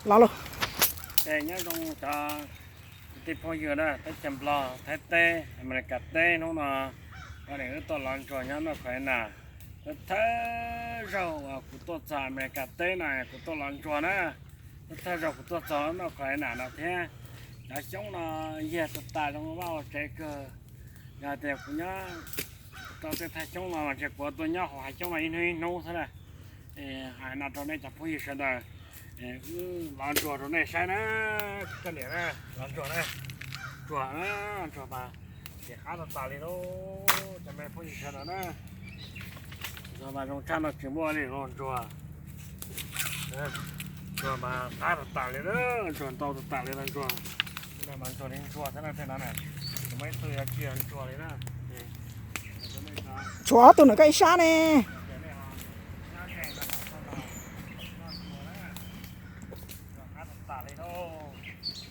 Los lauj. Nyob zoo cov kwv tij phooj ywg na, teb chaws Nplog, Thaib teb, Amelikas teb, hnub no poj niam wb tuaj lov ntsuag nyob North Carolina. Thawj thawj zaug uas kuv tuaj txog Amelikas teb no kuv tuaj lov ntsuag na, thawj thawj zaug kuv tuaj txog North Carolina no thiab. Cov xyoob no yag tas tas zoo vaj ua tsev kawg. Yog tias kuv nyob rau tej thaj xyoob no mas ntshe kuv tuaj nyob hauv hav xyoob no ib hnub ib hnub xwb na. Hais no rau nej cov phooj ywg sawv daws, wb lov ntsuag rau nej saib na, koj niam na, lov ntsuag na, ntsuag na, ntsuag mas ces qab tas tas li lauj, cov me phooj ywg sawv daws na. Ntsuag mas zoo tshaj no tsis muaj li lauj ntsuag. Ntsuag mas qab tas tas li na, ntsuag ntau tas tas li no ntsuag. Mas ntsuag li ntsuag thiab na tej no na, muaj ib tug yog tsis yog ntsuag li na. Tshuav ob tug ntawm koj ib sab ne.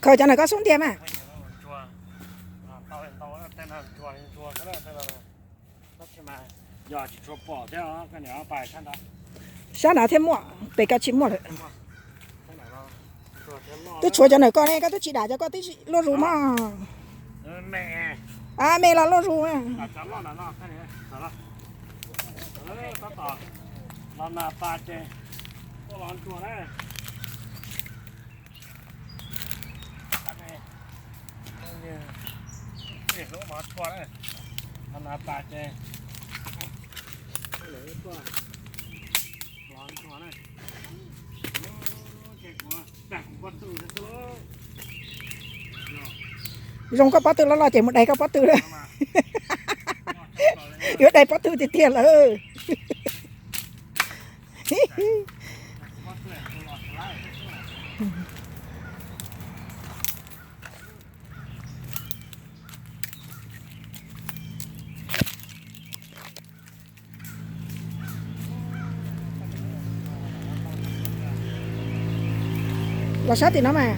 Khaws cov ntawm koj xub ntiag mas. Sab nrad thiaj muaj, pem koj tsis muaj lawm. Twb tshuav cov ntawm koj ne, koj twb tsis dam cov koj twb luaj zus mog. A, me los luaj zus. Zoo koj pob tw loj loj ces mus dai koj pob tw lawm. Yuav dai pob tw tiag tiag lawm. Los sab tim no mas.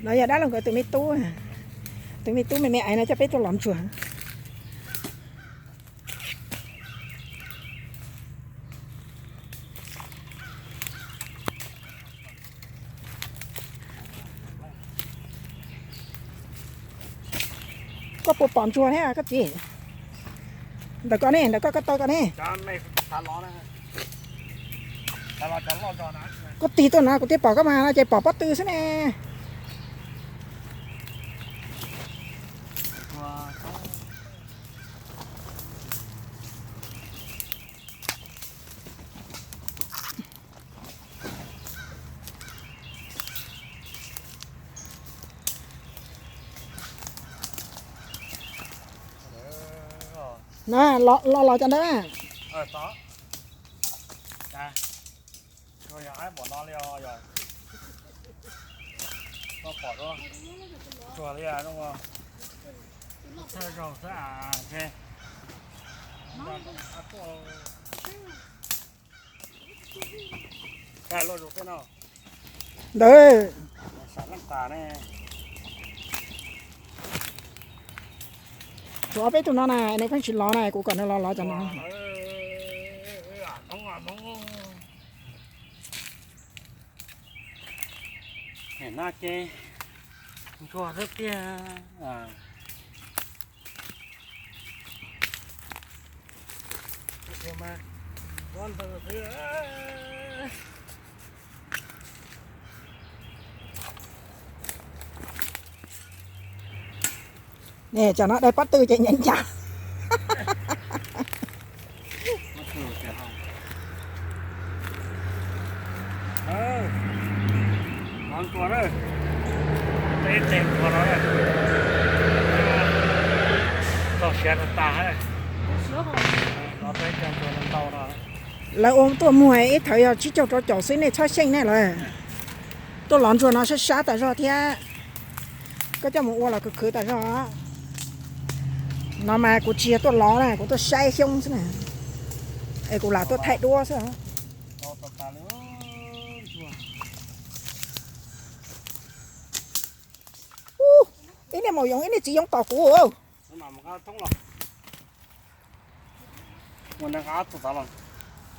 No yog dab laug nkawd tus me tub, tus me tub me me aiv no coj peb tuaj lov ntsuag. Koj puas pom ntsuag thiab koj txiv? Ntawm koj ne, ntawm koj, koj taw koj ne. Koj tig tuaj no kuv thiaj pom koj mas, no ces pom pob tw xwb ne. Na, los los cov ntawd na. Ntawd. Tshuav ob peb tug no na, nws pheej tsis lov na, kuv kom nws los lov cov no. No ces ntsuag xwb tiag. Cov no dai pob tw ces nyeem cas. Lawv ua tuaj muag ib thawv yog tsib caug rau caum xwb, nej txhob xyeej nej lawm. Tuaj lov ntsuag no sab sab tas zog thiab. Koj coj mus ua los khwv khwv tas zog. No mas kuv tsis yog tuaj lov na, kuv tuaj saib xyoob xwb na. Es kuv lam tuaj thaij duab xwb. Ib niag maum yoov, ib niag txiv yoov tom kuv. Ua nqa txog tav los.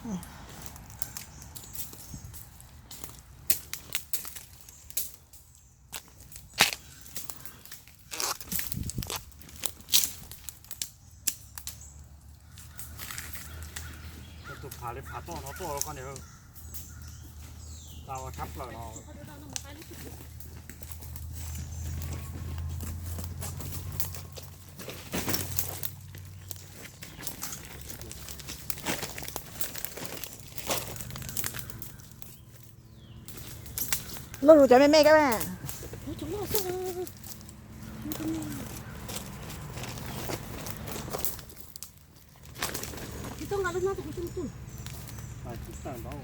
Tus phav li phav tuaj no tuaj koj niam, tau tshab plaws no. Loj lus cov me me kab. Tsis tau nqa lub hnab rau kuv coj mus tu. Tawm ntau.